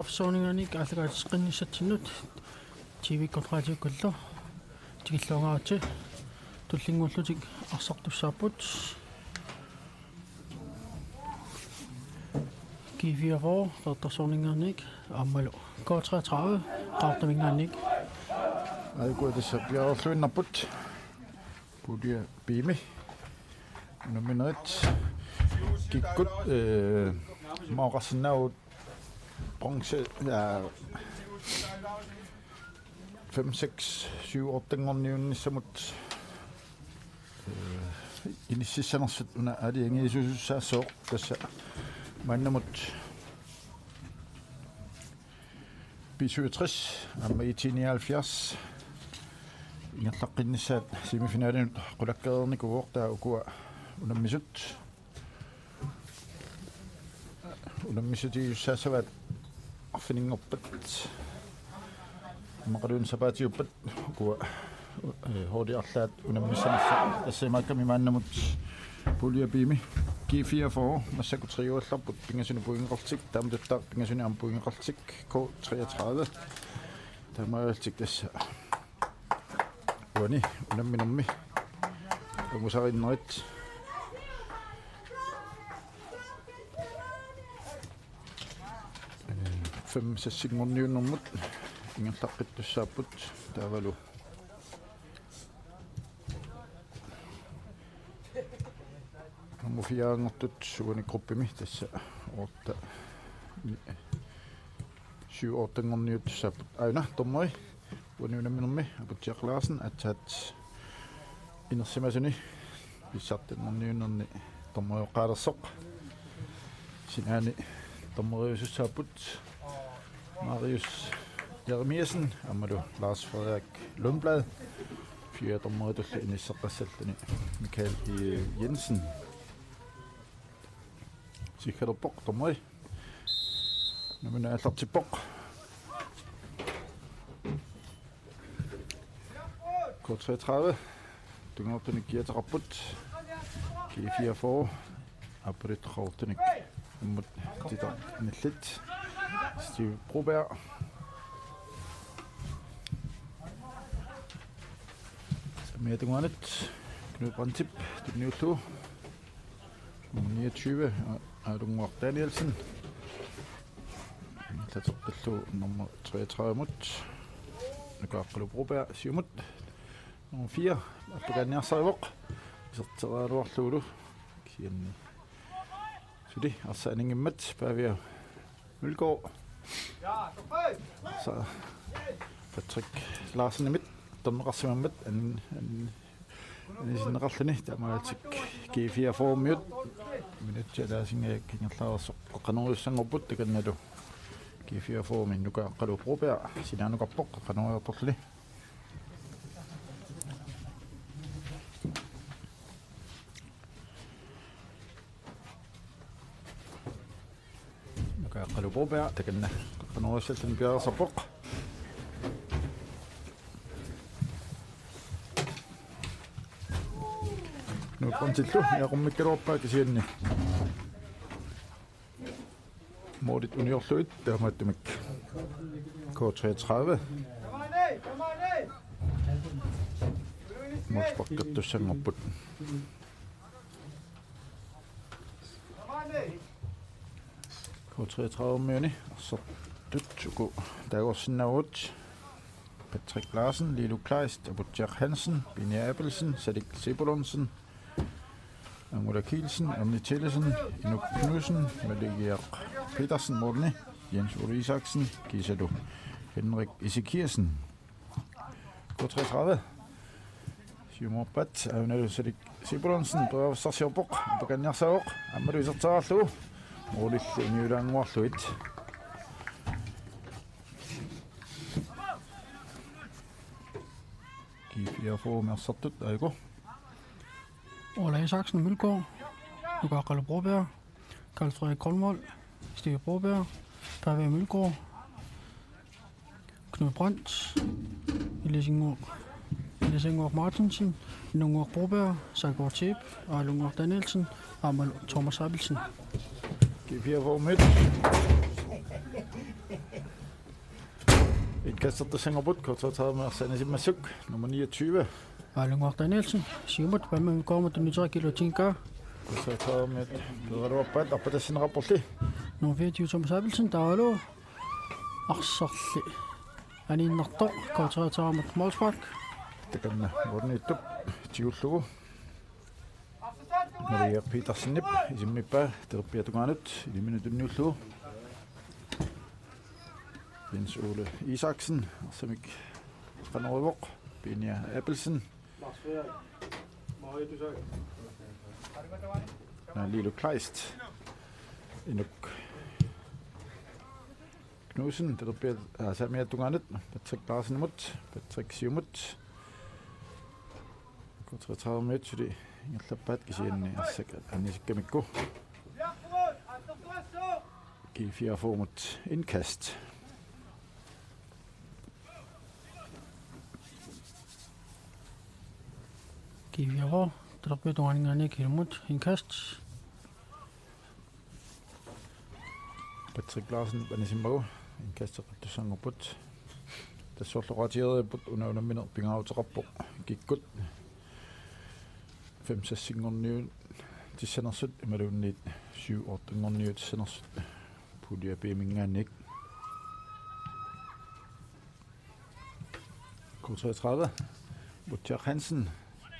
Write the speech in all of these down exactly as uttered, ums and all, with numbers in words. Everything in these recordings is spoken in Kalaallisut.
Arfiningaanniit aallakaatitseqqinnissatsinnut T V-kkorteraatiukkullu tikilluangaaritsi tullinnguullutik arsartussaapput. G fireogfyrre Qeqertarsuarningaanniit aammalu K treogtredive Qaqortumingaanniit. Aikuat tassa piareerluinnarput. Pulje B-mi unamminerit kikkut, eh, mauqarsinnaavut bronze, ja, fem, seks, syv, otte-nngorniunnissamut, eh, inississanersut una aalajangiisuusussaassaaq tassa maannamut B syvogtres aamma IT nioghalvfjerds ingerlaqqinnissaat semifinalinut qulakkeereernikuuvoq, taava ukua unammisut unammissutigiussaassavaat arfininngorpat, immaqaluunniit sapaatiuppat ukua, eh, holdi arlaat unammissanersut. Tassa imaakkami maannamut Pulje B-mi G fireogfyrre massakkut triuallarput, pingasunik pointeqarlutik, taamatuttaaq pingasunik aamma pointeqarlutik K treogtredive. Taamaalillutik tassa uani unamminermi angusaqarinnerit fem-seks-nngorniunnermut ingerlaqqittussaapput, taavalu nummer fire-nngortut uani gruppimi tassa otte, syv-otte-nngorniuttussaapput. Aana dommeri uani unamminermi Aputsiaq Larsen, aatsaat inersimasuni pissartanngorniunnerni dommerioqqaalersoq. Sinaani dommeriusussaapput Marius Jeremiassen aammalu Lars Frederik Lundblad. Fjerde dommeritulli inisseqqassalluni Michael E. Jensen. Sikkalerpoq dommeri. Unammineq aallartippoq. K treogtredive tungaartunik kiateqarput. G fireogfyrre apurit Qaqortunik immut titaq nillit. Steve Broberg. Samia tungaanut Knud Brandtip tunniullugu. Nummer niogtyve, A-, Aalunnguaq Danielsen. Taterpillu nummer treogtredive-mut. Nukaaqqalu Broberg siumut. Nummer fire, appakaanniarsarivoq. Iserteriaraluarlugulu. Kisianni suli arsaq aninngimmat Pavia Mølgaard. Sa-, Patrick Larsenimit dommeqarsimammat an-, an-, anisinneqarluni, taamaalillutik G fireogfyrre-miut minutsit ataasinngajak ingerlareersoq qeqqanoorujussuanngorput, takannalu G fireogfyrre-mi Nukaaqqalu Broberg sinaanukarpoq qeqqanooriartorluni. Nukaaqqalu Broberg takanna qeqqanoorujussuartuni piareersarpoq. Nukaaqqantillu niaqqummikkaluarpaa kisianni. Målit uniorlugit taamaattumik K treogtredive. Målsparkertussanngorput. K treogtredive-miuni arsartut uku taagorsinnaavugut: Patrick Larsen, Lilo Kleist, Aputsiaq Hansen, Benny Abelsen, Salik Sebulonsen, Angula Kielsen, Erni Tellesen, Inuk Knudsen, Maligiaq Petersen, Morten, Jens Ole Isaksen, kiisalu Henrik Ezekiassen. K treogtredive. Siumuarpat Aunalunselik Sibulonsen periarfissarsiorpoq, appakaanniarsaavoq, aammalu iserteraarlugu. Målillu uniulaannguarlugit. G fireogfyrre-mi arsartut, aajuku. Ole Isaksen, Mølgaard. Nukaaqqalu Broberg. Karl Frederik Grønvold. Steve Broberg. Pave Mølgaard. Knud Brandt. Elisenngor, Elisenngor Martinsen. Nunngor Broberg. Saigor Teep. Aalunnguaq Danielsen. Aammalu Thomas Abelsen. G fireogfyrre-miut. Indkastertussanngorput K treogtredive arsaq anisimmassuk, nummer niogtyve. Aalunguaq Danielsen, siumut, Pamma Mikkoormat tunniuteqarpoq iluatsinngikkaa. K treogtredive peeraluarpaat arpatassinneqarporli. Nummer fireogtyve Thomas Abelsen, taavalu arsarli aniinnartoq, K treogtredive målspark. Takanna målimiittup tigullugu. Maria Petersenip isimmippaa, Terpiata tungaanut, iliminut tunniullugu. Jens Ole Isaksen, arsamik qanoruvoq, Penia Abelsen. Naa, Lilo Kleist. Inuk Knudsen, Terpiata, aa, Saamiata tungaanut, Patrick Larsenimut, Patrick siumut. K treogtredive suli ingerlappaat kisianni arsaq anisikkamikku. G fireogfyrre-mut indkast. G fireogfyrre, Terpiata tungaaninngaanniit ilummut indkast. Patrick Larsen anisimmagu indkasteqartussanngorput. Tassoorlu oqaatigereerput una unammineq pingaaruteqarpoq kikkut fem-seksinngorniutissanersut imaluunniit syv-ottenngorniutissanersut pulje B-minngaanniit. K treogtredive, Butcher Hansen,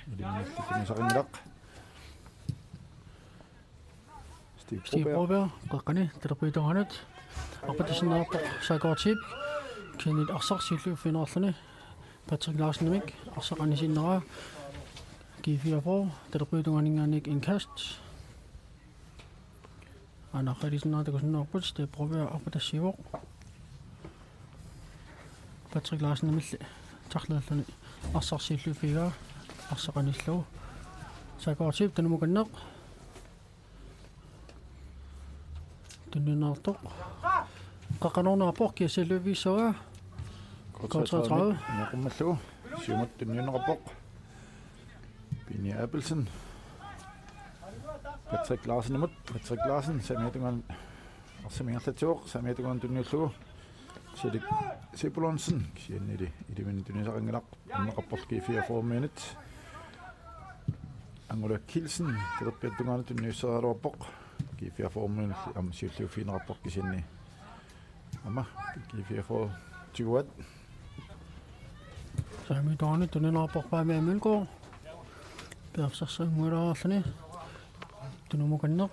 iliminulli tunniussaqanngilaq. Steve Steve Broberg. Broberg, qeqqani, Terpiata tungaanut. Arpatassinneqarpoq S A K-kortip. Kisianni arsaq siulliuffigineqarluni. Patrick Larsenimit arsaq anisinneraa. G fireogfyrre, Terpiata tungaaninngaanniit indkast. Aana qalisinnaatakusunnerput, Steve Broberg arpatassiivoq. Patrick Larsenimilli tarlerluni arsaq siulliuffigaa, arsaq anisillugu. S A K-kortip tunumukanneq. Tunniunneqartoq. Qeqqanoorneqarpoq, kiassialluiffigissavaa? K treogtredive. K treogtredive. Naqummallugu. Siumut tunniunneqarpoq. Penia Abelsen. Patrick Larsenimut. Patrick Larsen, Saamiata tungaanut. Arsamik ingerlatsivoq, Saamiata tungaanut tunniullugu. Selik Sebulonsen, kisiannili iliminut tunniussaqanngilaq. Tunniunneqarporli G fireogfyrre-minut. Angula Kielsen, Terpiata tungaanut tunniusseriaraluarpoq. G fireogfyrre-minut aamma siulliuffigineqarpoq kisianni. Aamma G fireogfyrre tyve-at. Saamiata tungaanut tunniunneqarpoq Paami Mølgaard. Periarfissarsiorlugu tunumukanneq.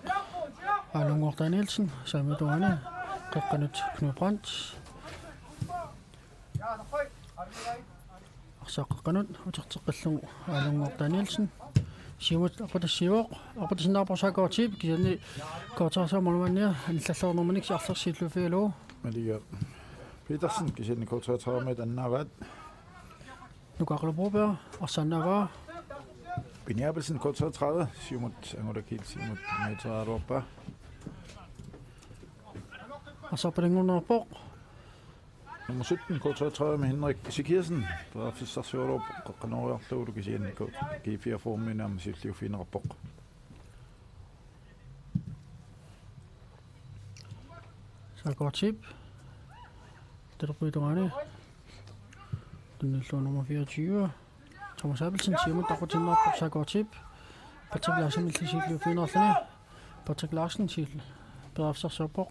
Aalunguaq Danielsen, Saamiata tungaani, qeqqanut Knud Brandt. Arsaq qeqqanut uterteqqillugu Aalunguaq Danielsen. Siumut arpatassiivoq, arpatassinneqarpoq S A K-kortip, kisianni K treogtredive målmandia anillalluarnermanik arsaq siulliuffigalugu. Maria Petersen, kisianni K treogtredive-mit annaavaat. Nuka Aqalu Broberg arsaannaavaa. Penia Abelsen, K treogtredive, siumut, Angula Kielsenimut tunniusseriaraluarpaa. Arsaq pinngornerpoq. Nummer sytten, K treogtredive-mi Henrik Ezekiassen, periarfissarsiorluarpoq qeqqanooriarlugulu kisianni K-, G fireogfyrre-minut aamma siulliuffigineqarpoq. S A K-kortip. Terpiata tungaani. Tunniullugu nummer fireogtyve. Thomas Abelsen, siumut arpatassinneqarpoq S A K-kortip. Patrick Larsenimilli siulliuffigineqarluni. Patrick Larsen siul-, periarfissarsiorpoq.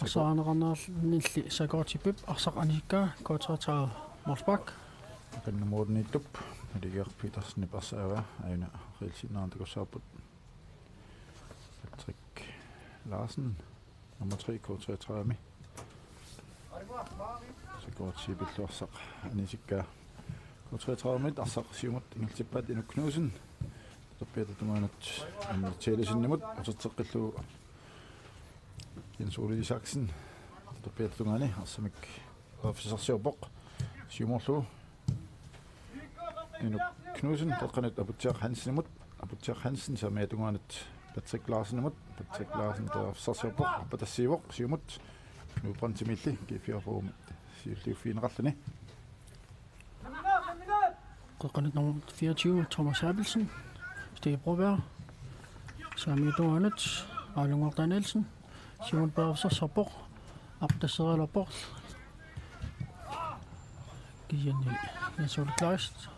Arsaq anineqarnerannilli S A K-kortip arsaq anisikkaa, K treogtredive målspark. Takanna målimiittup, Maria Petersenip arsaavaa, aajuna reelsinnaantakussaapput. Patrick Larsen, nummer tre, K treogtredive-mi. S A K-kortip illuarsaq anisikkaa. K treogtredive-mit arsaq siumut ingerlappaat Inuk Knudsen. Terpiata tungaanut Anne Tællesen-imut uterteqqillugu Jens Ole Isaksen. Terpiata tungaani arsamik periarfissarsiorpoq. Siumorlugu Inuk Knudsen, qeqqanut Aputsiaq Hansenimut. Aputsiaq Hansen, Saamiata tungaanut Patrick Larsenimut. Patrick Larsen periarfissarsiorpoq, arpatassiivoq, siumut. Knud Brandtimilli, G fireogfyrre-mit siulliuffigineqarluni. Qeqqanut nummer fireogtyve, Thomas Abelsen. Steve Broberg. Saamiata tungaanut, Aalunguaq Danielsen. Siumut periarfissarsiorpoq. Arpatasseriaraluarpoq. Kisianni Jens Ole Kleist.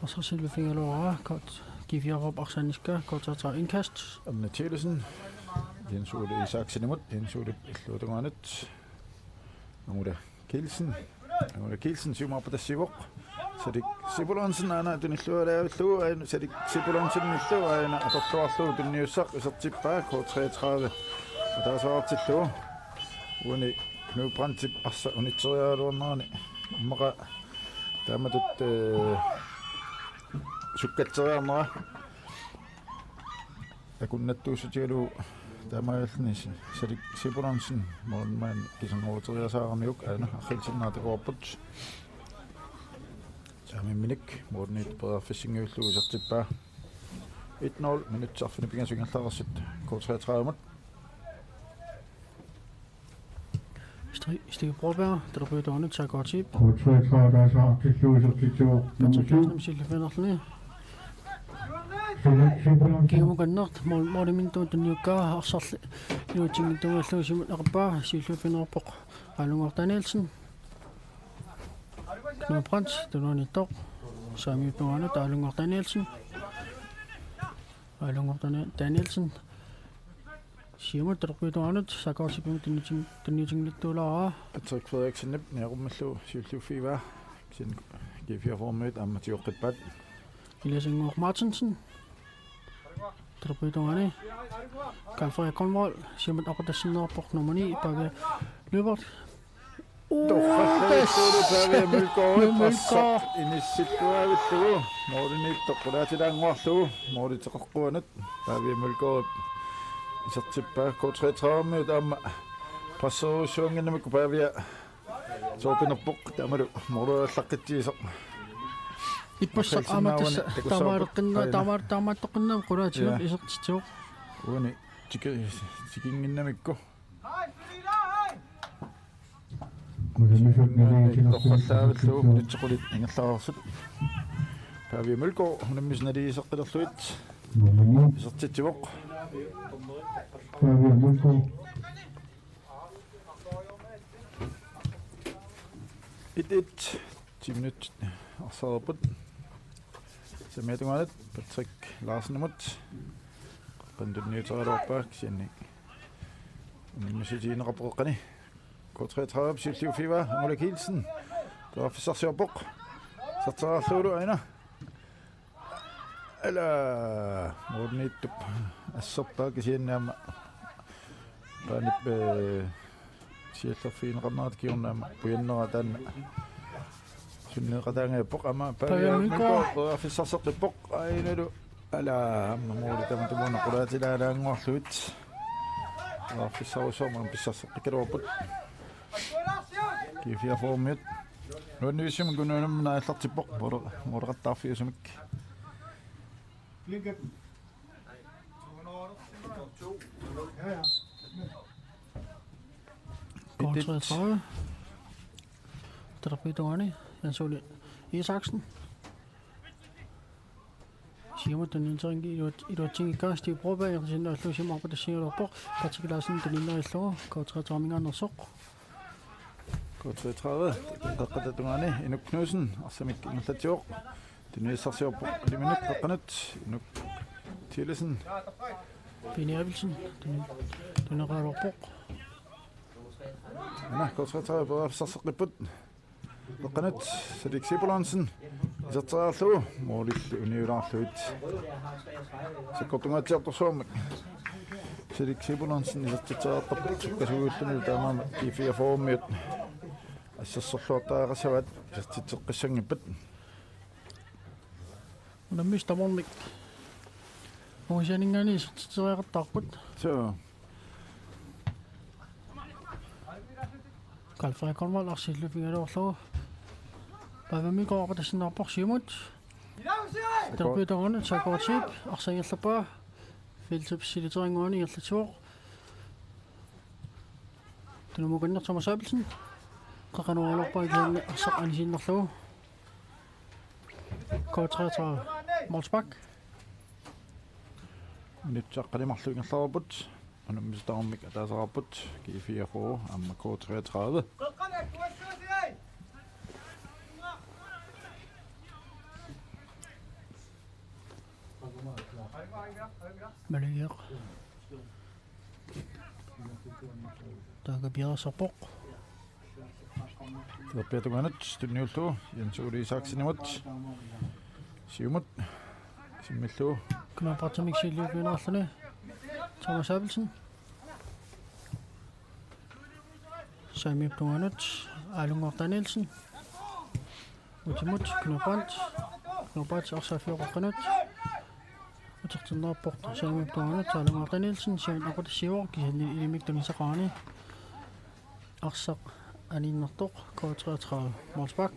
Arsaq silvifigaluaraa, K-, G fireogfyrre arsaq anisakkaa, K treogtredive indkast. Anne Thielesen. Jens Ole Isaksenimut, Jens Ole illuatungaanut. Angula Kielsen. Angula Kielsen siumut arpatassiivoq. Salik Sipulonsen aana tunillualaavillugu, aana Salik Sipulonsenillu aana atorluarlugu tunniussaq isertippaa K treogtredive ataaseqartillugu. Uani Knud Brandtip arsaq unitseriaraluarnerani immaqa taamatut, eh, sukkatseriarnera akunnattuussutigalugu taamaalilluni Salik Sipulonsen målmand kiserneruteriasaaramiuk aana arriilsinnaatikuarput. Saamimminik målimiit periarfissinngillugu isertippaa. Et nul minutsit arfineq-pingasut ingerlareersut K treogtredive-mut. Stri-, Steve Broberg, talerpiutungaanut S A K-ip. K treogtredive ataaseqartillugu isertitsivoq. Patrick Larsen, nummer syv. Sillifinerluni. Salik Sipulonsen. Kiumukanneq, mål-, målimiittumut tunniukkaa, arsarli-, iluatsinngitsuugallarlugu siumut eqappaa, siulliuffigineqarpoq Aalunngortoq Danielsen. Knud Brandt, tunuaniittoq. Saamiutungaanut Aalunngortoq Danielsen. Aalunngortoq Danielsen. Siumut talerpiutungaanut S A K-ip tunniutin-, tunniutinngilluinnarluni. Patrick Frederiksenip niaqummillu siulliuffigivaa. Kisianni G fireogfyrre-miut aamma tioqqippaat. Elias Ngor Martinsen. Talerpiutungaani. Karl Frederik Grønvold. Siumut arpatassinneqarpoq nummer ni, Pavia Lyberth. Torrallattuulu Pavia Mølgaard. Mølgaard. Inissilluaavillugu. Målimiittoq qulaatilaannguarlugu. Målip teqeqquanut Pavia Mølgaard isertippaa. K treogtredive-miut aamma presserujussuannginnamikku Pavia soorpinerpoq taamalu målip allaqqitsigisoq. Ippassaq aamma tassa taamaaleqqinnaa-, taamaal-, taamaattoqqinnaa qulaatigut isertitsivoq. Uani tiki-, tikinnginnamikku. Torrallaavillugu minutsit qulit ingerlareersut. Pavia Mølgaard unammisut naligiisseqqilerlugit isertitsivoq. Pavia Mølgaard. Et et. Ti minutsit arsaarput. Saamiutungaanut Patrick Larsenimut. Qeqqanut tunniuteriaraluarpaa kisianni unammisut tikineqarpoq qeqqani. K treogtredive siulliuffigivaa, Angula Kielsen. Periarfissarsiorpoq. Iserteriarlugulu aana. Ala, målimiittup asserpaa kisianni aamma. Paanip, eh, siallerfigineqarnerata kingorna aamma pujannera taanna. Sunneeqataangajappoq aamma Pavia Mølgaard. Pavia Mølgaard periarfissarseqqippoq. Ainalu. Ala, aamma måli tamatumuuna qulaatilaalaannguarlugit. Periarfissarujussuarmik pissarseqqikkaluarput. G fireogfyrre-miut. Nuannivissummik unammuna aallartippoq. Måle-, måleqattaarfiusumik. K treogtredive. Talerpiutungaani, Jens Ole Isaksen. Siumut tunniuterinngi-, iluat-, iluatsinngikkaa Steve Broberg, ingerlasinnaallugu siumut arpatassiigaluarpoq, Patrick Larsen tunniunnerillugu, K treogtredive-minngaanneersoq. K treogtredive, qeqqata tungaani, Inuk Knudsen, arsamik ingerlatsivoq. Tunniussarsiorpoq, iliminut, qeqqanut, Inuk Thielesen. Pini Abelsen, tunni-, tunniussarsiorpoq. Aana, K treogtredive, periarfissarseqqipput. Qeqqanut, Salik Sipulonsen. Iserteriarlugu, målillu uniulaarlugit. Sakkortungaatsiartorsuarmik. Salik Sipulonsen isertitseriartarpoq. Sukkasuujullunilu taamaammat G fireogfyrre-miut assersorluartariaqassavaat isertitseqqissanngippat. Unammisut tamarmik. Ungasianinngaanniit isertitseriaqattaarput. Suu. Karl Frederik Holmvold arsaq illuuffigaluarlugu. Pavia Mølgaard arpatassinnaarpoq siumut. Talerpiutungaanut S A K-ip arsaq ingerlappaa. Feltip siliteranguani ingerlatsivoq. Tunumukanneq Thomas Abelsen. Qeqqanut aalaarpaa kisianni arsaq anisiinnarlugu. K treogtredive. Målspark. Minutsit aqqaneq-marluk ingerlareerput. Unammisut tamarmik ataaseqarput. G fireogfyrre aamma K treogtredive. Maligiaq. Taakku piareersarpoq. Talerpiata tungaanut tunniullugu Jens Ole Isaksenimut. Siumut. Simmillugu. Knuuppartimik siulliuffigineqarluni. Thomas Abelsen. Saamiup tungaanut Aalunngorta Nielsen. Utimut Knuuppaat. Knuuppaat arsaaffiup qeqqanut. Utertinneqarpoq Saamiup tungaanut Aalunngorta Nielsen, Saamiup aqutassiivoq, kisianni ilimmik tunisaqarani arsaq aniinnartoq, K treogtredive, målspark.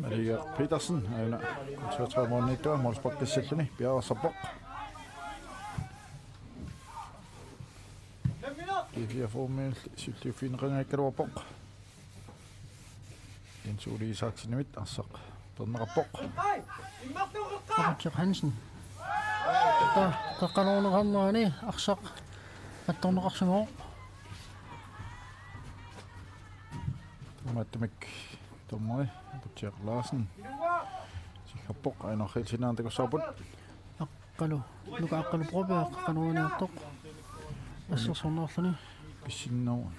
Maria Petersen, aana K treogtredive målimiittoq, målsparkissalluni piareersarpoq. G fireogfyrre-miut siulliuffigineqanngikkaluarpoq. Jens Ole Isaksenimit arsaq peerneqarpoq. Aputsiaq Hansen. Ta, qeqqanoorneqarnerani arsaq attorneqarsimavoq. Taamaattumik dommeri Aputsiaq Larsen sigguarpoq, Aanar Kielsenimit takussavarput. Aqqalu, Nuka Aqqalu Broberg qeqqanoorniartoq. Assersorneqarluni. Pissinner-,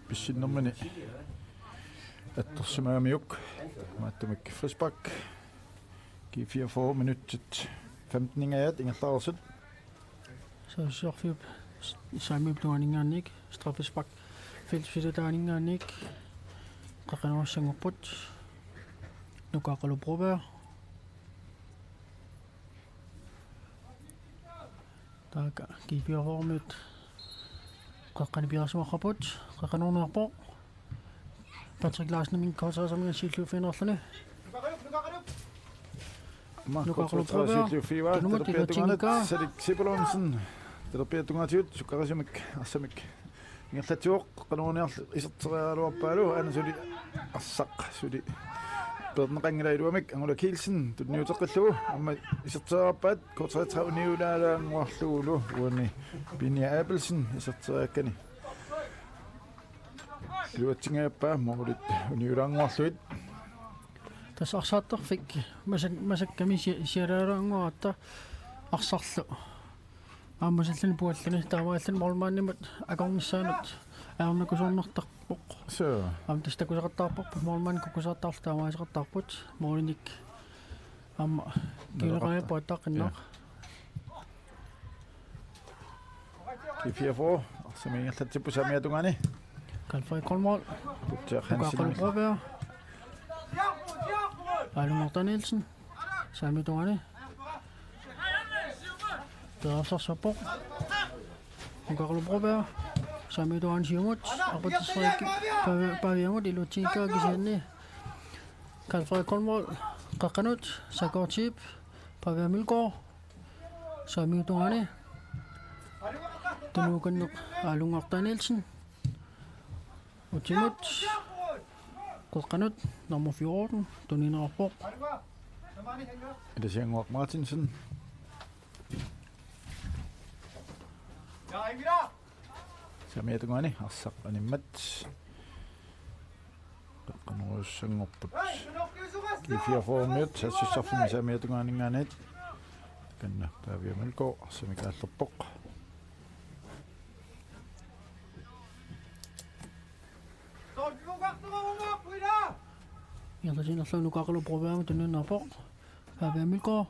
pissinnermini attorsimagamiuk. Taamaattumik frispark. G fireogfyrre, minutsit femten-ingajaat ingerlareersut. Saassussiorfiup Saamiup tungaaninngaanniit straffespark feltsilataaninngaanniit qeqqanoorussanngorput. Nuka Aqqalu Broberg. Taakku G fireogfyrre-miut qeqqani piareersimapput, qeqqanoorniarpoq. Patrick Larsen-imit K treogtredive-miut siulliuffigineqarluni. Aamma Nuka Aqqalu Broberg. Siulliuffigaat, tunumut talerpiata tungaanut iluatsinngikkaa. Salik Sipulonsen. Talerpiata tungaatigut sukkarisumik arsamik ingerlatsivoq, qeqqanoorniarlugu iserteriaraluarpaalu, aana suli arsaq suli peerneqanngilaq iluamik. Angula Kielsen tunniuteqqillugu aamma iserteriaraluarpaat, K treogtredive uniulaannguarlugulu uani Pinja Abelsen iserteriarakkani iluatsingajappaa, målit uniulaannguarlugit. Tassa arsaattarfik masak-, masakkami si-, siaraaraannguaratta arsarlu. Aamma sallani puallani taamaalilluni målmandimut akornissaanut ajornakusoornartarpoq. Suu. Aamma tassa takusaqattaarparput, målmandi kukkusaqattaarlugu taamaalisoqattaarput. Målinik aamma kiileqaajappoq attaqqinnaaq. Ja. G fireogfyrre, arsamik ingerlatsipput Saamiata tungaani. Karl Frederik Kolmol. Aputsiaq Hansen. Nuka Aqqalu Broberg. Aalunngorta Nielsen. Saamiata tungaani. Piareersarpoq. Nuka Aqqalu Broberg. Saamiata tungaani siumut. Aqutassiaq Pavia-, Paviamut iluatsinngikkaa kisianni. Karl Frederik Kolmol. Qeqqanut. Sakortip. Pavia Mølgaard. Saamiata tungaani. Tunuukanneq Aalunngorta Nielsen. Utimut. Qeqqanut nummer fjorten. Tunineqarpoq. Ilasiannguaq Martinsen. Saamiata tungaani arsaq animmat. Qeqqanoorussanngorput. G fireogfyrre-miut saassussarfimmi Saamiata tungaaninngaanniit. Takanna Pavia Mølgaard arsamik aallerpoq. Ingerlatiinnarlugu Nuka Aqqalu Brobergimut tunniunnerpoq. Pavia Mølgaard.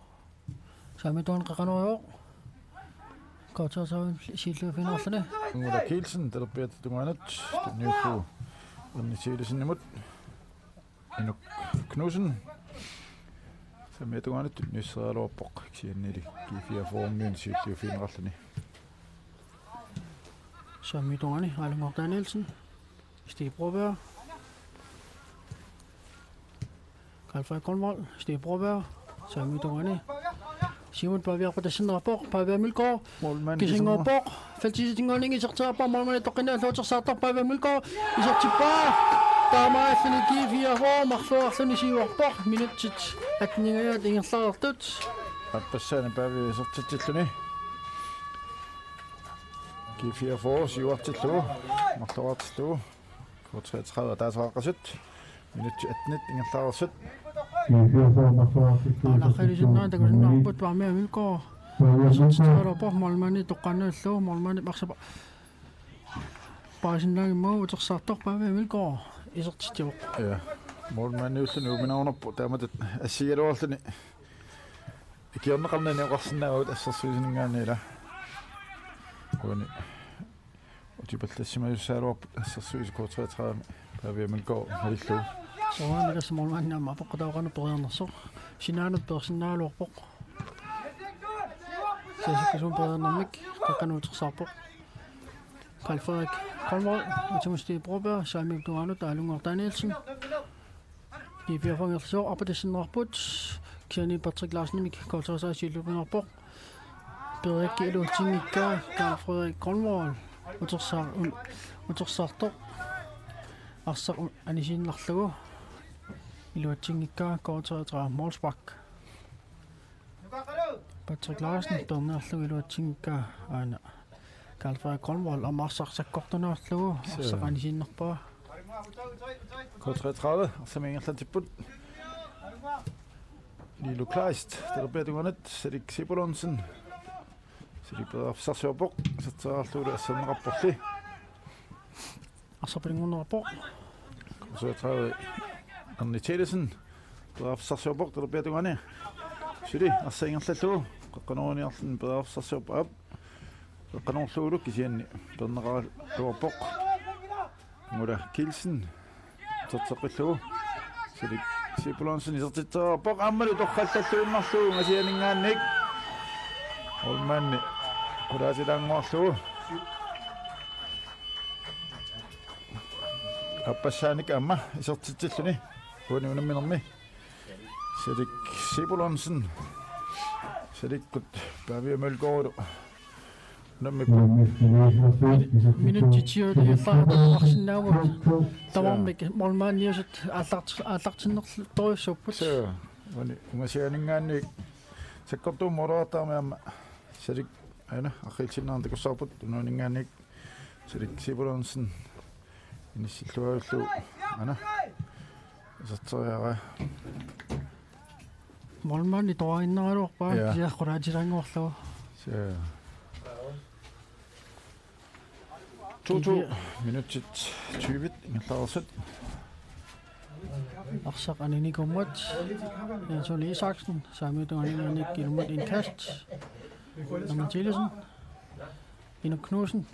Saamiata tungaani qeqqanorivoq. K treogtredive siulliuffigineqarluni. Angula Kielsen, talerpiata tungaanut, tunniullugu Erni Siilisenimut. Inuk Knudsen. Saamiata tungaanut tunniusseriaraluarpoq, kisiannili G fireogfyrre-miut siulliuffigineqarluni. Saamiata tungaani, Aalunngorta Nielsen. Stig Broberg. Karl Frederik Kolmol, Stig Broberg, Saamiata tungaani. Siumut Pavia Mølgaard tassinnerpoq, Pavia Mølgaard. Målmand kisinngorpoq, feltisitinngorningi isertippoq, målmandi toqqinnialluutersaartoq Pavia Mølgaard, isertippaa. Taamaalilluni G fireogfyrre marluarluni siuarpoq, minutsit atten-ingajaat ingerlareersut. Aappassaani Pavia isertitsilluni. G fireogfyrre siuartillugu, marluartillugu. K treogtredive ataaseqaqqasut. Minutsit attenit ingerlareersut. Aana aqqaluinnarsinnaavoq takusinnaavarput Paavia Mølgaard. Isertitseraluarpoq målmandi toqqaannarlugu, målmandi arsaq paasinnaanngimmat utersaartoq Paavia Mølgaard isertitsivoq. Ja. Målmandiulluni uuminaarunarpoq taamatut assigigaluarluni. Ikiorneqarnani oqarsinnaavugut assersuisuninngaanniit ila. Uani. Utipallassimajussaagaluarput assersuisut K treogtredive Paavia Mølgaard malillugu. Soorunami tassa målmandi aamma apeqqutaavoq qanoq periarnersoq. Sinaanut peersinnaagaluarpoq. Sisamat periarnermik qeqqanut utersaarpoq. Karl Frederik Grønvold, Thomas Steve Broberg, Saamiup tungaanut Aalunngooq Danielsen. G P F-ermiut arpatassinneqarput, kisianni Patrick Larsenimit K treogtredive siulliupinnarpoq. Pereerikki iluatsinngikkaa Karl Frederik Grønvold utersaa-, un-, utersaartoq. Arsaq un-, anisiinnarlugu iluatsinngikkaa K treogtredive målspark. Patrick Larsen peerniarlugu iluatsinngikkaa aana Karl Frederik Grønvold aamma arsaq sakkortuniarlugu. Suu. Arsaq anisiinnarpaa. K treogtredive, arsamik ingerlatsipput. Lilo Kleist, talerpiata tungaanut, Salik Sipulonsen. Salik periarfissarsiorpoq, isertitseriarlugulu asserneqarporli. Arsaq pinngunnerpoq. K treogtredive, Erni Tellesen. Periarfissarsiorpoq talerpiata tungaani. Suli arsaq ingerlallugu. Qeqqanooruniarluni periarfissarsiorpoq, aap. Qeqqanoorlugulu kisianni peerneqaraluarpoq. Angula Kielsen. Isertitseqqillugu. Salik Sipulonsen isertitseqqippoq. Aammalu torrallalluinnarlugu angasianinngaanniit. Målmandi qulaatilaannguarlugu. Aappassaannik aamma isertitsilluni. Uani unamminermi. Salik Sipulonsen. Salikkut Paavia Mølgaard. Unammipput. Minutsit siulliit ingerlareersinnaapput. Tamarmik målmandiusut aallart-, aallartinnertorujussuupput. Suu, uani angasianinngaanniit sakkortuumik måleriartaramik aamma Salik aana arriilsinnaanera takussavarput, unaaninngaanniit Salik Sipulonsen inissilluarlugu aana iserteriaraa. Målmandi toraginnaraluarpaa. Ja. Kisianni qulaatilaannguarlugu. Suu. To to. Minutsit tyve ingerlareersut. Arsaq aninikummat. Jens Ole Isaksen, Saamiup tungaaninngaanniit ilummut indkast. Erni Tellesen. Inuk Knudsen.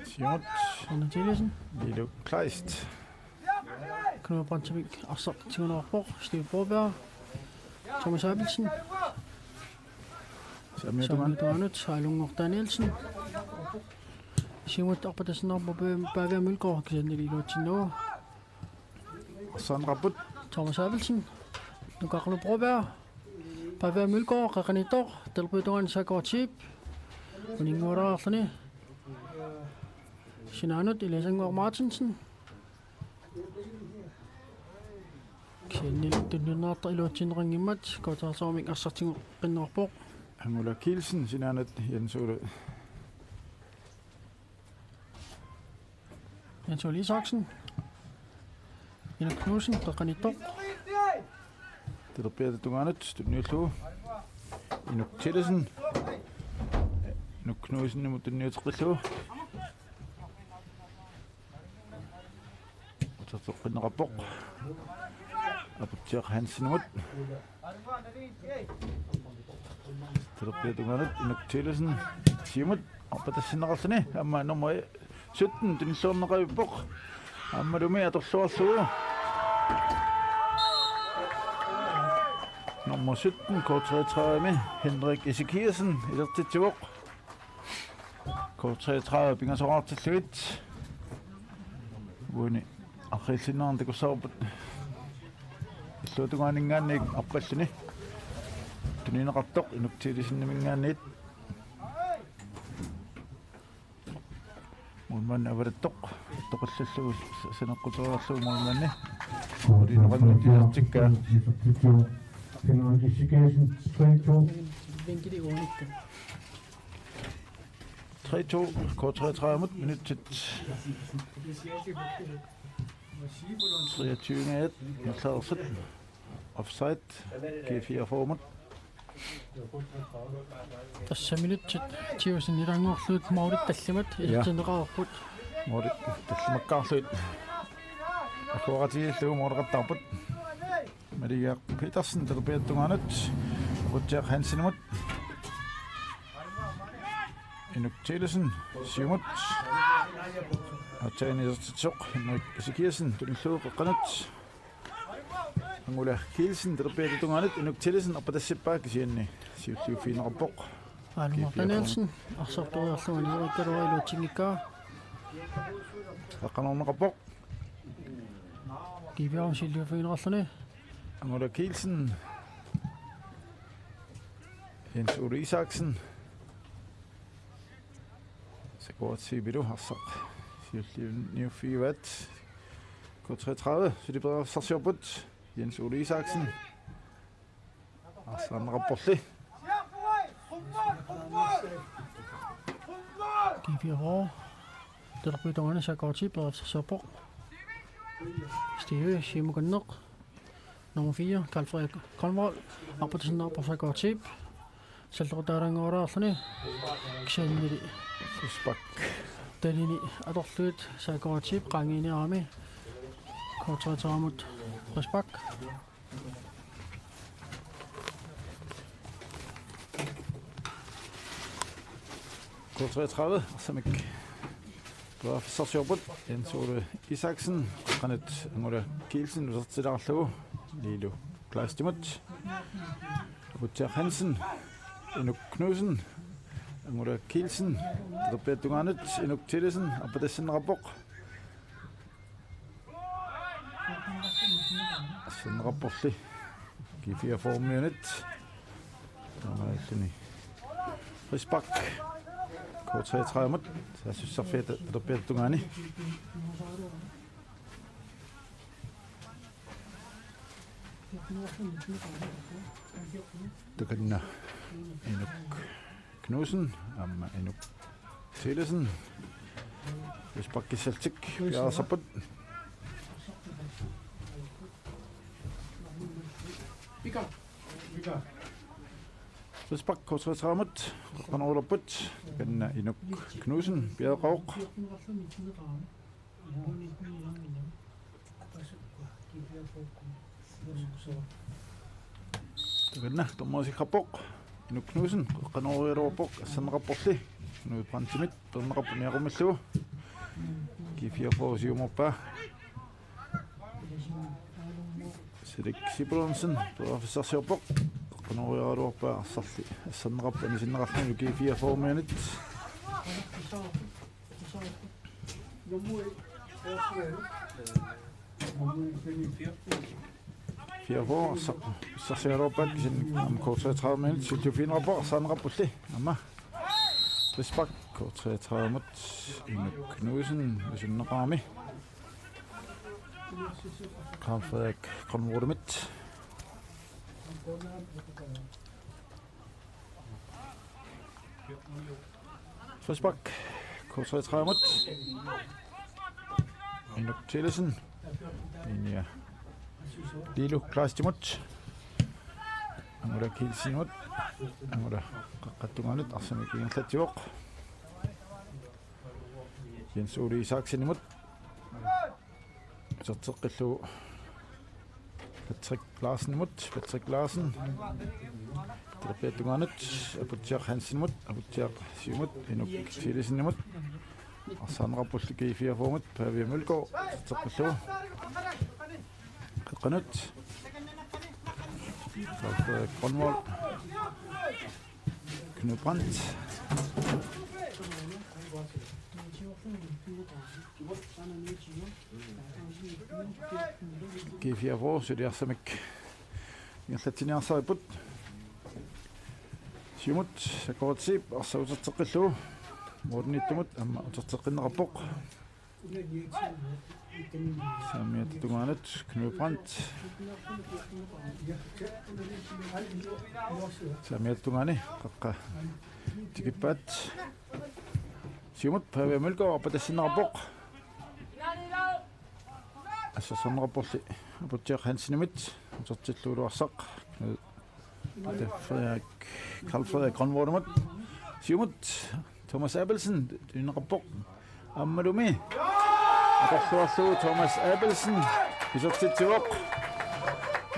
Siumut. Erni Tellesen. Lilo Kleist. Knud Brandtemik arsaq tiguneqarpoq. Steve Broberg. Thomas Abelsen. Saamiup tungaanut. Saamiup tungaanut, Aalunngooq Danielsen. Siumut arpatassinneqarpoq Paavia Mølgaard, kisianni iluatsinnagu. Arsaq aneqarpoq. Thomas Abelsen. Nuka Karlo Broberg. Paavia Mølgaard, qeqqaniittoq, talerpiata tungaani Sakko Cheep. Uninnguulaarluni. Sinaanut Elias Angor Martinsen. Kisianni tunniunneqartoq iluatsinneqanngimmat K treogtredive-mik arsaq tiguneqarpoq. Angula Kielsen, sinaanut Jens Ole. Jens Ole Isaksen. Inuk Knudsen, qeqqaniittoq. Talerpiata tungaanut, tunniullugu. Inuk Tellesen. Inuk Knudsenimut tunniuteqqillugu. Uterteqqinneqarpoq. Aputsiaq Hansenimut. Talerpiata tungaanut Inuk Tellesen. Siumut arpatassinneqarluni. Aamma nummer sytten tunilluarneqarpoq. Aammalumi atorluarlugu. Nummer sytten, K treogtredive-mi Henrik Ezekiassen isertitsivoq. K treogtredive pingasoqartillugit. Uani arriilsinnaanera takussavarput. Illuatungaaninngaanniit arpalluni. Tunineqartoq Inuk Telleseniminngaanniit. Målmandi avalattoq. Toqillallugu s-, saneqqutereerlugu målmandi. Ulineqannut isertikkaa. Henrik Ezekiassen, tre to. Vinkeli uanikka. Tre to, K treogtredive-mut, minutsit treogtyve-nngajat ingerlareersut. Offside, G fireogfyrre-mut. Tassa minutsit tyve sinnilaanngorlugu målit tallimat. Ja. Isertinneqarput. Målit tallimakkaarlugit agguaqatigiillugu måleqattaarput. Maria Petersen talerpiata tungaanut. Aputsiaq Hansenimut. Inuk Thielesen, siumut. Aatsaat isertitsisoq Henrik Ezekiassen, tunullugu qeqqanut. Angula Kielsen, talerpiata tungaanut, Inuk Thielesen, arpatassippaa kisianni siulliuffigineqarpoq. Alma Danielsen, arsartuiarlugu aniuikkaluarilutsinngikkaa. Aqqaneqarpoq. Kiviaun siulliuffigineqarluni. Angula Kielsen. Jens Ole Isaksen. Sakuratsi Bilu arsaq siulliunniuffigivaat. K treogtredive, suli periarfissarsiorput. Jens Ole Isaksen. Arsaanneqarporli. G fireogfyrre. Talerpiata tungaanut Sakuratsi periarfissarsiorpoq. Steve, siumukanneq. Nummer fire, Karl Frederik Grønvold. Arpatasinnaarpoq Sakuratsi. Salloqutaalaanngoraarluni. Kisiannili. Frispark. Talini atorlugit Sakuratsi qaangiiniarami. K treogtredive-mut frispark. K treogtredive, arsamik periarfissarsiorput, Jens Ole Isaksen, qeqqanut Angula Kielsen, utertilaarlugu, Lilo Kleistimut, Aputsiaq Hansen, Inuk Knudsen, Angula Kielsen, talerpiata tungaanut, Inuk Thielesen, arpatassinneqarpoq. Arsaanneqarporli. G fireogfyrre-miunit. Taamaalilluni. Frispark. K treogtredive-mut. Saassussarfiata talerpiata tungaani. Takanna. Inuk Knudsen, aamma Inuk Thielesen. Frisparkissallutik piareersarput. Frispark K treogtredive-mut. Qanoq ulerput. Takanna Inuk Knudsen piareeqqavoq. Takanna, dommerisikkappoq. Inuk Knudsen, qanoq ulerput, arsaanneqarporli. Knud Brandtimit, peerneqarpoq niaqummillugu. G fireogfyrre siumorpaa. Selik Sibulonsen, periarfissarsiorpoq. Qanoq ulerput, arsarli. Arsaanneqarpoq, anisinneqarluni G fireogfyrre-miunit. Fireogfyrre, arsaq, arsaq siaruuppaat kisianni aamma K treogtredive-miunit siulliuffigineqarpoq, arsaanneqarporli. Aamma. Frispark K treogtredive-mut, Inuk Knudsen, isunneqarami. Karl Frederik Grønvoldimit. Frispark. K treogtredive-mut. Inuk Thielesen. Linja. Lilo Kleistimut. Angula Kielsenimut. Angula qeqqata tungaanut arsamik ingerlatsivoq. Jens Ole Isaksenimut. Uterteqqillugu Patrick Larsenimut, Patrick Larsen. Talerpiata tungaanut, Aputsiaq Hansenimut, Aputsiaq siumut, Inuk Thielesenimut. Arsaanneqarporli G fireogfyrre-mut, Pavia Mølgaard, uterteqqillugu. Qeqqanut. Frederik Grønvold. Knud Brandt. G fireogfyrre, suli arsamik ingerlatsiniarsaripput. Siumut, Sakuratsi, arsaq uterteqqillugu. Morten Ittumut, aamma uterteqqinneqarpoq. Saamiata tungaanut, Knud Brandt. Saamiata tungaani, qaqqa tikippaat. Siumut Pavia Mølgaard appatassinneqarpoq. Assersorneqarporli Aputsiaq Hansenimit, utertillugu arsaq. Frederik, Carl Frederik Grønvoldimut. Siumut Thomas Abelsen tunineqarpoq. Ammalumi atorluarlugu Thomas Abelsen isertitsivoq.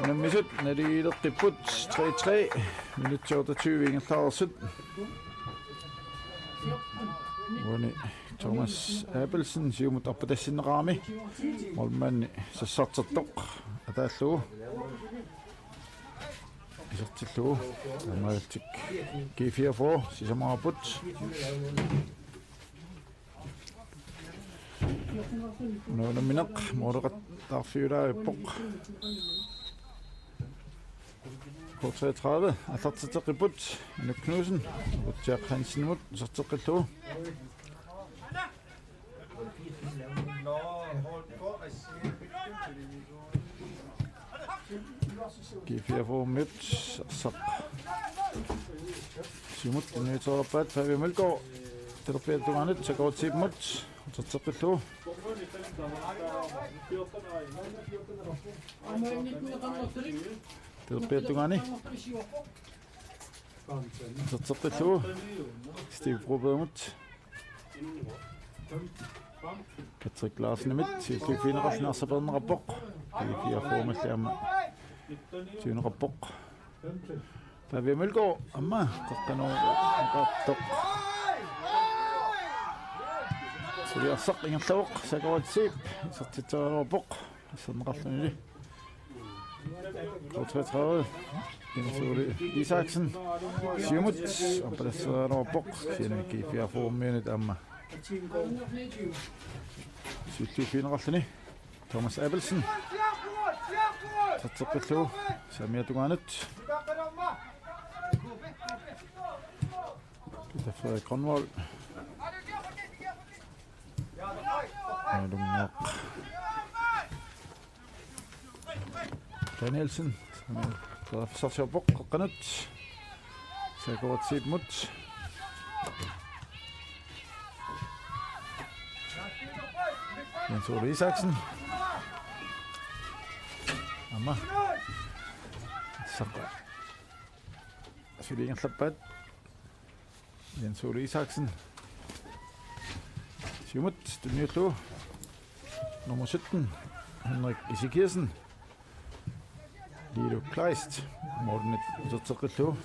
Unammisut naligiileqqipput, tre tre, minutsit otteogtyve ingerlareersut. Uani Thomas Abelsen siumut appatassinneqarami målmandi sassartertoq ataallugu isertillugu. Taamaalillutik G fireogfyrre sisamarapput. Una unammineq måleqattaarfiulaarpoq. K treogtredive aallartitseqqipput. Inuk Knudsen Aputsiaq Hansenimut iserteqqillugu. G fireogfyrre-miut arsaq. Siumut tunniutereerpaat, Pavia Mølgaard talerpiata tungaanut Sakkortip-imut uterteqqillugu. Talerpiata tungaani uterteqqillugu Steve Brobergimut. Patrick Larsenimit siulliuffigineqarluni arsaq peerneqarpoq. G fireogfyrre-miulli aamma tunineqarpoq. Pavia Mølgaard aamma qeqqanooqartoq. Suli arsaq ingerlavoq, Sakkortip isertitseriaraluarpoq. Asserneqarluni K treogtredive, Jens Ole Isaksen siumut appatassereeraluarpoq, kisianni G fireogfyrre-miunit aamma siulliuffigineqarluni. Thomas Abelsen iserteqqillugu saamiata tungaanut. Peter Frederik Grønvold. Nalunngooq Danielsen. Periarfissarsiorpoq qeqqanut. Sakkortip-imut. Jens Ole Isaksen. Aamma. Sakka. Suli ingerlappaat. Jens Ole Isaksen. Siumut tunniullugu. Nummer sytten, Henrik Ezekielsen. Lilo Kleist. Målmandip uterteqqillugu.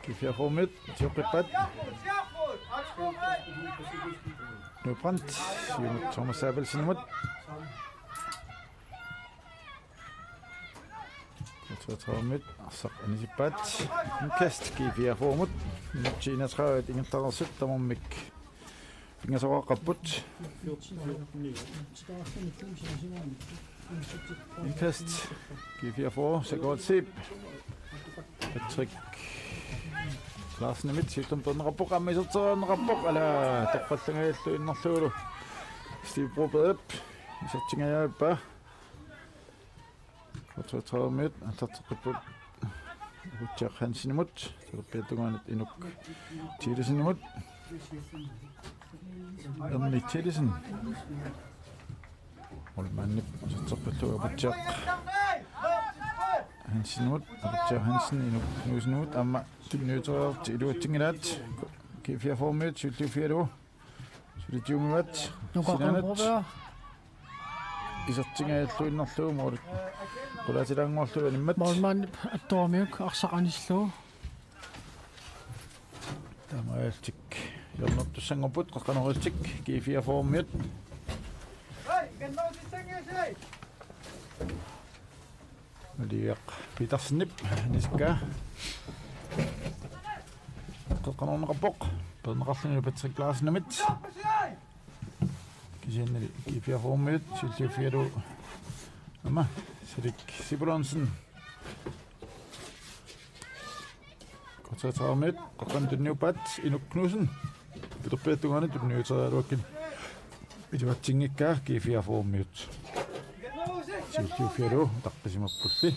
G fireogfyrre-miut sioqqippaat. Nuprandt. Siumut Thomas Abelsenimut. K treogtredive-miut arsaq anisippaat. Indkast G fireogfyrre-miut. Minutsit enogtredive ingerlareersut tamarmik pingasoqaqqapput. Indkast G fireogfyrre, Sakkortip. Patrick Larsenimit siullermik peerneqarpoq, aamma iserteriarneqarpoq, ala, toqqallangajalluni innerlugulu Steve Brobergip isertingajavippaa. K treogtredive-miut aallarteqqipput Aputsiaq Hansenimut, talerpiata tungaanut Inuk Thielesenimut. Erni Thielesen. Målmandip uterteqqillugu Aputsiaq Hansenimut, Aputsiaq Hansen Inuk Knudsenimut, aamma tunniuteriarlutik iluatsinngilaat. G fireogfyrre-miut siulliuffigalugu. Suli tiumivaat. Nuka sinaanut. Qangurupiaq. Isertingajalluinnarlugu målit qulaatilaannguarlugu animmat. Målmandip attoramiuk arsaq anisillugu. Taamaalillutik hjørnertussanngorput qeqqanooreersut G fireogfyrre-miut. Oliver Petersenip anisikkaa. Qeqqanoorneqarpoq. Peerneqarluni Patrick Larsenimit. Kisiannili G fireogfyrre-miut siulliuffigalugu aamma Salik Sibulonsen. K treogtredive-miut qeqqanut tunniuppaat Inuk Knudsen. Talerpiata tungaanut tunniuteriaraluakkit iluatsinngikkaa G fireogfyrre-miut. Siulliuffigalugu utaqqisimappulli.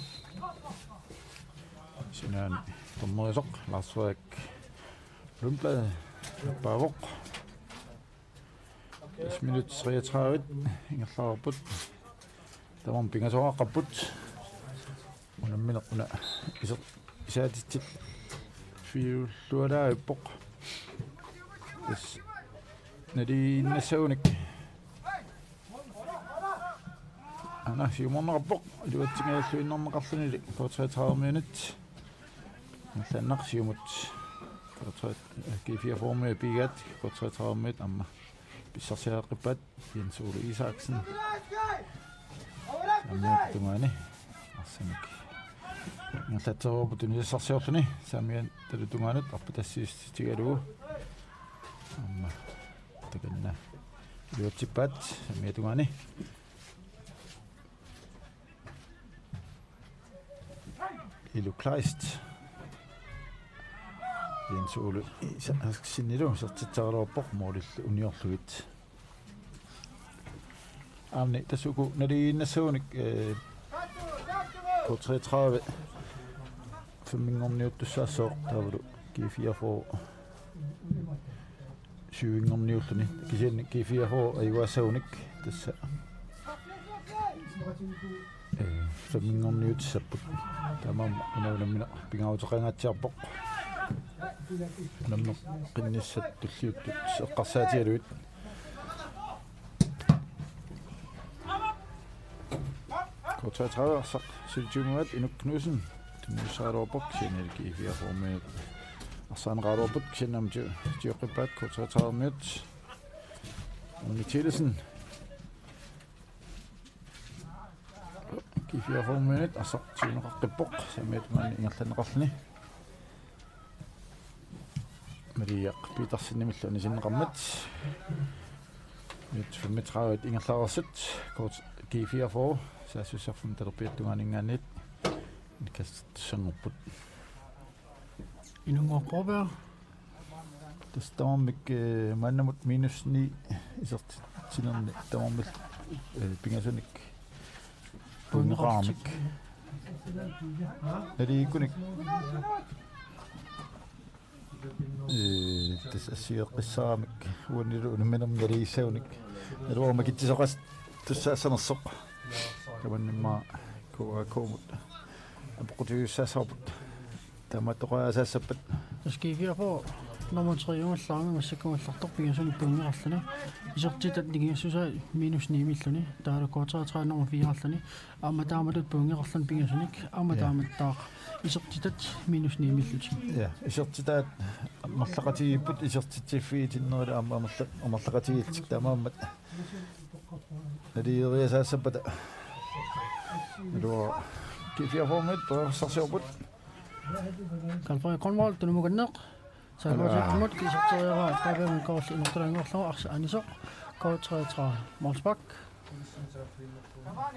Sinaani Dommerisaq Lars Frederik Lundblad paavoq. Tassa minut treogtredive ingerlareerput. Tamarmik pingasoqaqqapput. Unammineq una iser-, isaatitsillualaarpoq. Tassa naligiinnassagunik. Aana siumorneqarpoq. Iluatsinngilluinnarneqarluni K treogtredive-miunit. Ingerlaannaq siumut. K treogtredive, G fireogfyrre-miut pigaat, K treogtredive-miut aamma pissarsiaqqippaat. Jens Ole Isaksen. Saamiata tungaani. Arsamik. Ingerlatsereerpoq tunisassarsiorluni. Saamiata tungaanut arpatassiissutigalugu. Aamma. Takanna. Iluatsippaat. Saamiata tungaani. Ilu Kleist. Jens Ole Isaksenillu isertitseraluarpoq målillu uniorlugit. Aamma tassa uku naligiinnassagunik, eh, K treogtredive femminngorniuttussaassooq taavalu G fireogfyrre syvinngorniulluni. Kisianni G fireogfyrre ajugaassagunik tassa, eh, femminngorniutissaapput. Taamaammat una unammineq pingaaruteqangaatsiarpoq. Unammeqqinnissat tulliuttut eqqarsaatigalugit. K treogtredive arsaq syvogtyve-miugaat Inuk Knudsen. Tunniussagaluarpoq kisianni G fireogfyrre-miut arsaaneqaraluarput kisianni aamma ti-, tioqqippaat K treogtredive-miut. Anni Thielsen. G fireogfyrre-miunit arsaq tyveneqaqqippoq. Saamiata tungaani ingerlanneqarluni. Mariaq Petersenimillu anisinneqarmat. Minut femogtredive ingerlareersut. Kort G fireogfyrre. Saassussarfimmi talerpiata tungaaninngaanniit. Indkastussanngorput. Inunngorpoq. Tassa tamarmik, eh, maannamut minus ni isertitsinermi tamarmik, eh, pingasunik pointeqaramik. Naligiikkunik. Eh, tassa assigeqqissaramik uanilu unamminermi naligiissagunik. Naluara makitsisoqassaassanersoq. Tamanna immaqa K A K-mut apeqqutigiussaassavarput. Tamattoqaasaassappat. Tassa G fireogfyrre nummer tre-ugallaarami massakkuugallartoq pingasunik pointeqarluni. Isertitat nikingassusaa minus ni-milluni. Taavalu K treogtredive nummer fire-ralluni. Aamma taamatut pointeqarluni pingasunik. Aamma Ja. Taamattaaq isertitat minus ni-millutik. Ja, isertitaat amerlaqatigiipput isertitsiffigitinnerlu aamma amerla-, amerlaqatigiillutik taamaammat. Naligiiasaassappata. Naluara G fireogfyrre-miut periarsarsiorput. Karl Frederik Grønvold, tunumukanneq. Saalvaatikkimut kiserteriaraa Fabian Koorsi inortalaanngorlugu arsaq anisoq. K treogtredive målspark.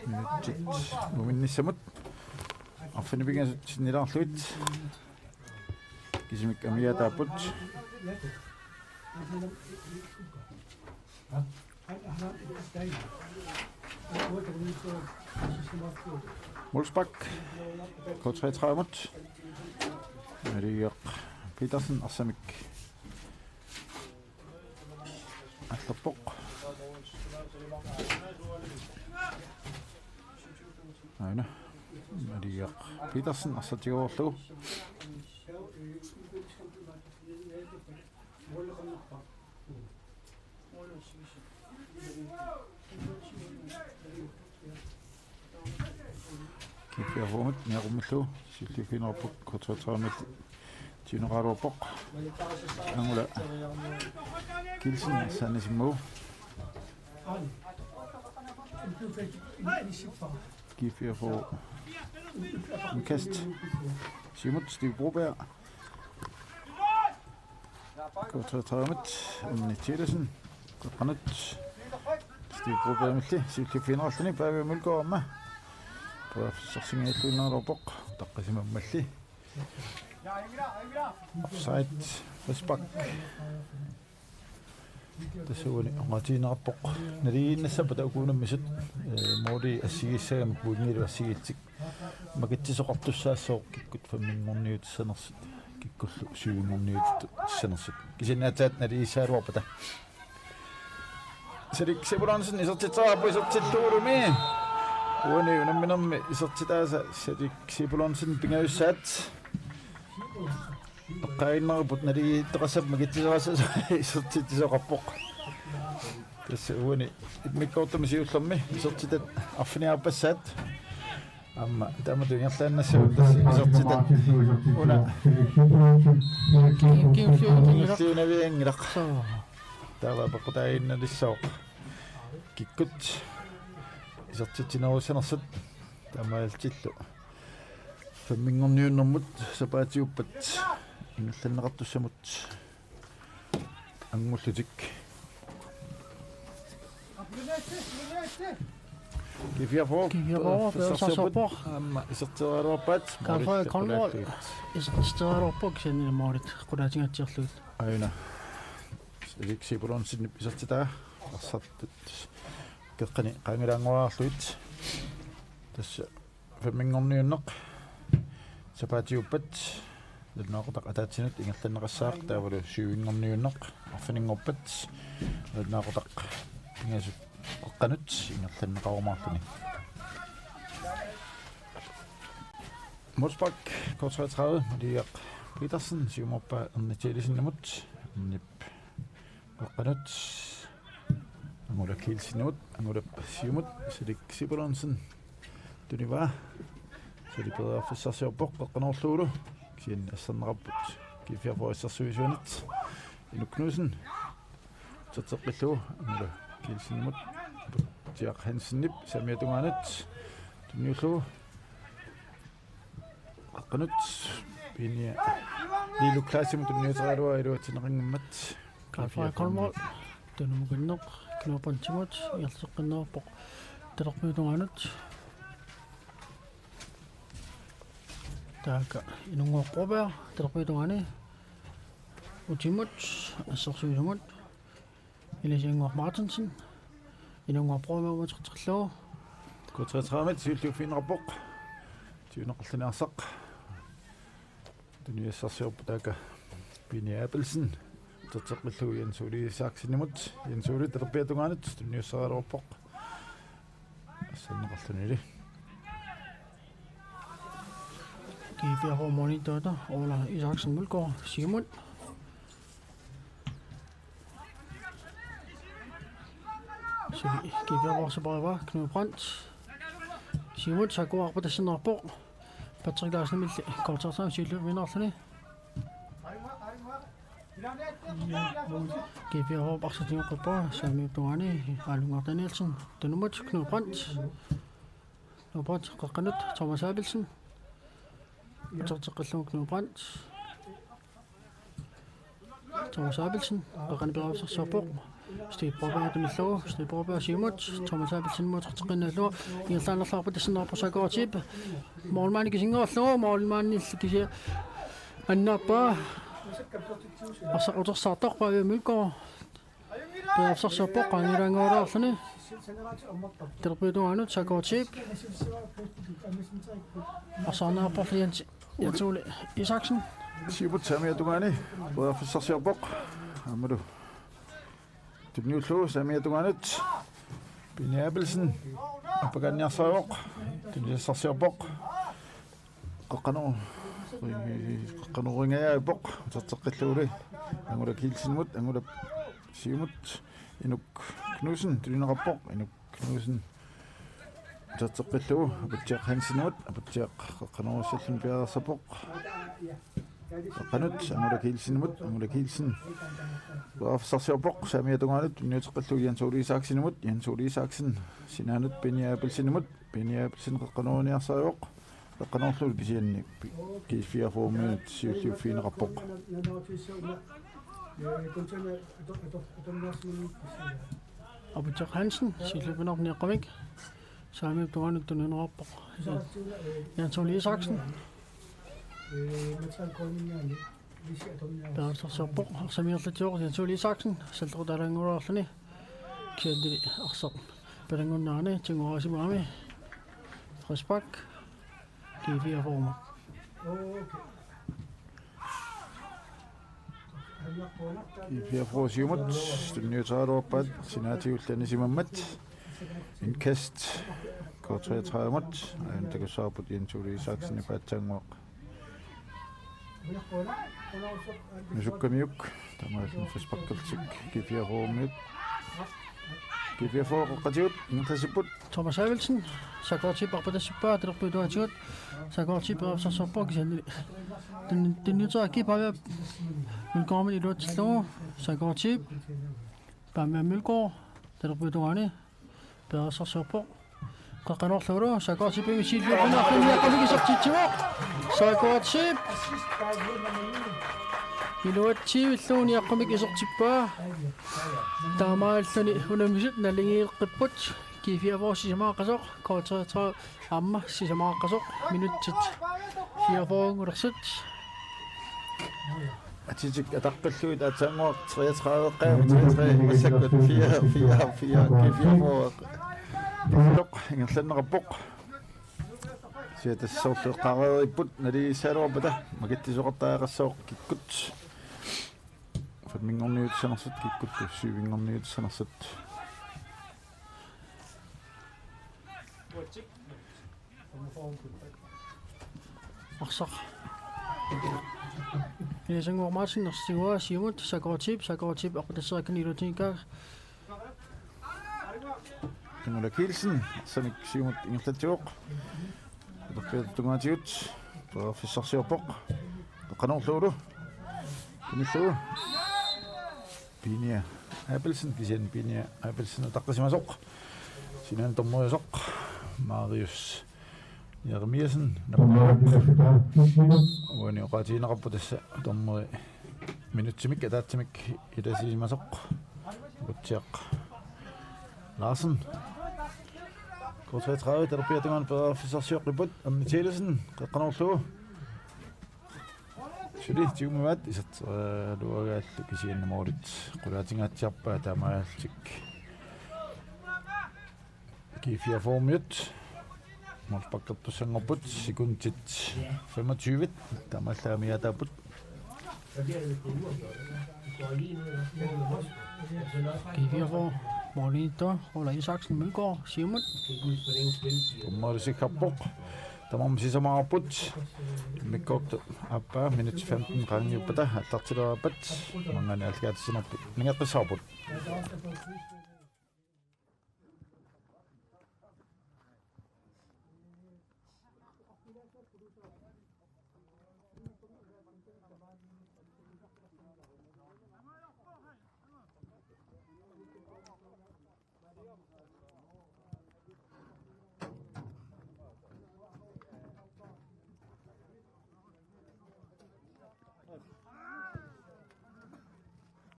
Minutsit muminnissamut. Arfineq-pingasut sinnilaarlugit. Kisimik amigaataapput. Målspark. K treogtredive-mut. Mariaq Petersen arsamik aallerpoq. Aana. Mariaq Petersen arsaq tigoorlugu. G fireogfyrre-miut niaqummillugu siulliuffigineqarpoq K treogtredive-miut tiuneqaraluarpoq. Angula Kielsen saanisimmagu. G fireogfyrre. Indkast. Siumut Steve Broberg. K treogtredive-miut, Anni Thielsen. Qeqqanut. Steve Broberg-imilli siulliuffigineqarluni Pavia Mølgaard aamma. Periarfissarsinngilluinnaraluarpoq. Utaqqisimammalli. Offside. Frispark. Tassa uani oqaatigineqarpoq. Naligiinnassappata uku unammisut, eh, måli assigiissagamik pointilu assigiillutik. Makitsisoqartussaassooq kikkut femminngorniutissanersut. Ikkullu syvinngorniuttussaanersut. Kisianni aatsaat nalissagaluarpata. Salik Sibulonsen isertitseriarpoq isertittuulumi. Uani unamminermi isertitaasa Salik Sibulonsen pingajussaat. Eqqaaginnarput naligiittoqassapput makitsisoqassasoq isertitsisoqarpoq. Tassa uani immikkoortumi siullermi isertitat arfiniarpassaat. Aamma taamatut ingerlaannassavat tassa isertitat una kingulliunavianngilaq. Taava peqqutaaginnalissaaq. Kikkut isertitsinerussanersut taamaalillutillu femminngorniunnermut sapaatiuppat ingerlanneqartussamut angullutik. G fireogfyrre. G fireogfyrre, isertitseriarpoq. Aamma isertitseriaraluarpaat. Karl Frederik Conrad. Isertitseriaraluarpoq kisianni målit qulaatingaatsiarlugit. Aajuna. Salik Sibulonsenip isertitaa. Arsartut. Qeqqani qaangilaannguarlugit. Tassa femminngorniunneq sapaatiuppat nalunaaqutaq ataatsinut ingerlanneqassaaq taavalu syvinngorniunneq arfininngorpat nalunaaqutaq pingasut qeqqanut ingerlanneqarumaarluni. Målspark K treogtredive, Maria Petersen, siumorpaa Erni Thielesenimut, Ernip qeqqanut, Angula Kielsenimut, Angulap siumut, Salik Sibulonsen, tunivaa, Salik periarfissarsiorpoq, qeqqanoorlugulu, kisianni asserneqarput, G fireogfyrre assersuisuanit, Inuk Knudsen, iserteqqillugu, Angula Kielsenimut, Tiak Hansenip, saamiata tungaanut, tunniullugu, qeqqanut, Pinia, Lilo Klassimut tunniuteriaraluaraa iluatsinneqanngimmat. Karl Frederik Conrad, tunumukinneq, Knud Brandtimut, iserteqqinnerpoq, talerpiata tungaanut. Taakku Inunngooq Broberg, talerpiata tungaani, utimut, assersuisumut, Elias Inunngooq Martinsen, Inunngooq Broberg uterteqqillugu. K treogtredive siulliuffigineqarpoq. Siuneqarluni arsaq. Tunniussarsiorpoq taakku Pinia Abelsen. Iserteqqillugu Jens Ole Isaksenimut. Jens Ole talerpiata tungaanut tunniussaraluarpoq. Asserneqarlunilu. G fireogfyrre målmand, Ole Isaksen Mølgaard, siumut. Suli G fireogfyrre sapaatiuppat, Knud Brandt. Siumut sakkuarpa tassinnaarpoq. Patrick Larsenimilli K treogtredive siulliuffigineqarluni. G fireogfyrre arsaq tigoqqippoq, saamiata tungaani, Aalungaaq Danielsen, tunumut, Knud Brandt. Knud Brandt, qeqqanut, Thomas Abelsen. Iserteqqillugu Knud Brandt. Thomas Abelsen, qeqqanut periarfissarsiorpoq. Steve Broberg tunillugu, Steve Broberg siumut, Thomas Abelsenimut iserteqqinnaallugu, ingerlaannarluarpoq tassinnaarpoq S A K-rp. Målmandi kisinngorlugu, målmandilli kisianni annaappaa. Arsaq utersaartoq Pavia Mølgaard. Periarfissarsiorpoq qaangilaannguarluni. Talerpiata tungaanut S A K-rp. Arsaarneqarporlu Jens, Jens Ole Isaksen. Siumut saamiata tungaani. Periarfissarsiorpoq. Aammalu. Tunniullugu saamiata tungaanut. Pinia Abelsen. Appakaanniarsarivoq. Tunniussarsiorpoq. Qeqqanoo-, qeqqanooringajaavoq, iserteqqillugulu. Angula Kielsenimut, Angulap siumut, Inuk Knudsen, tunineqarpoq, Inuk Knudsen. Iserteqqillugu, Aputsiaq Hansenimut, Aputsiaq qeqqanoorussalluni piareersarpoq. Qeqqanut, Angula Kielsenimut, Angula Kielsen. Periarfissarsiorpoq, saamiata tungaanut, tunniuteqqillugu Jens Ole Isaksenimut, Jens Ole Isaksen, sinaanut Pinia Abelsenimut, Pinia Abelsen qeqqanooriniarsarivoq. Qeqqanoorluni kisianni G fireogfyrre minut siulliuffigineqarpoq. Aputsiaq Hansen, siulliuffigineqarniaqqamik. Saamiata tungaanut tunineqarpoq Jens Ole Isaksen. Periarfissarsiorpoq, arsaq ingerlatsivoq Jens Ole Isaksen, sallequtaalaannguarluni. Kisianni arsaq palanngunnerani tiguarasimagami. Frispark. G fireogfyrre. G fireogfyrre siumut tunniuteriaraluarpaat sinaatigut anisimammat. Indkast K treogtredive-mut. Aajuna takussavarput Jens Ole Isaksenip aatsaannguaq nusukkamiuk. Taamaalilluni frisparkerlutik G fireogfyrre-miut. G fireogfyrre qeqqatigut ingerlatsipput. Thomas Abelsen, S A K-rtip arpatassippaa, talerpiata tungaatigut S A K-rtip periarfissarsiorpoq, kisianni tun-, tunniuteriaraa Pavia Mølgaardimit iluatsillugu. S A K-rtip Pavia Mølgaard, talerpiata tungaani periarfissarsiorpoq. Qeqqanorlugu S A K-rtip imissilluarpaa, niaqqumik isertitsivoq. S A K-rtip iluatsivillugu niaqqumik isertippaa. Taamaalilluni unammisut naligiileqqipput. G fireogfyrre sisamaaqqasoq, K treogtredive aamma sisamaaqqasoq, minutsit fireogfyrre-ngulersut. Atitik ataqqillugit aatsaannguaq treogtredive-qqaat, treogtredive, massakkut fire fire fire, G fireogfyrre. Ingerlanneqarpoq. Kisianni tassa soorlu eqqaareeripput naligiissagaluarpata makitsisoqartariaqassaaq kikkut. Femminngorniutissanersut kikkut syvinngorniutissanersut. Arsaq Elias Ngor Madsen ersiguaa siumut, S A K-rtip, S A K-rtip arpatassiakkani iluatsinngikkaa. Tungula Kielsen, arsamik siumut ingerlatsivoq. Talerpiata tungaatigut periarfissarsiorpoq. Qeqqanorlugu. Tunillugu. Pinia Abelsen, kisianni Pinia Abelsen ataqqisimasoq. Sinaani dommeriusoq Marius Jeremiassen. Uani oqaatigineqarpoq tassa dommeri minutsimik ataatsimik ilasimasoq Utsiaq Larsen. K treogtredive talerpiata tungaanut periarfissarsioqqipput. Erni Thielesen, qeqqanorlugu. Suli tigumivaat iserteraluarallu, kisianni målit qulaatingaatsiarpaa taamaalillutik. G fireogfyrre-miut målsparkertussanngorput, sekundit femogtyve taamaallaat amigaataapput. G fireogfyrre målimiittoq Ole Isaksen Mølgaard siumut. Dommerlu sikkerpoq. Tamarmik sisamaarput. Immikkoortut aappaa minut femten qaangiuppata aallartileraappat maanngaanniit aallakaatitsinerput ningeqqissaarput.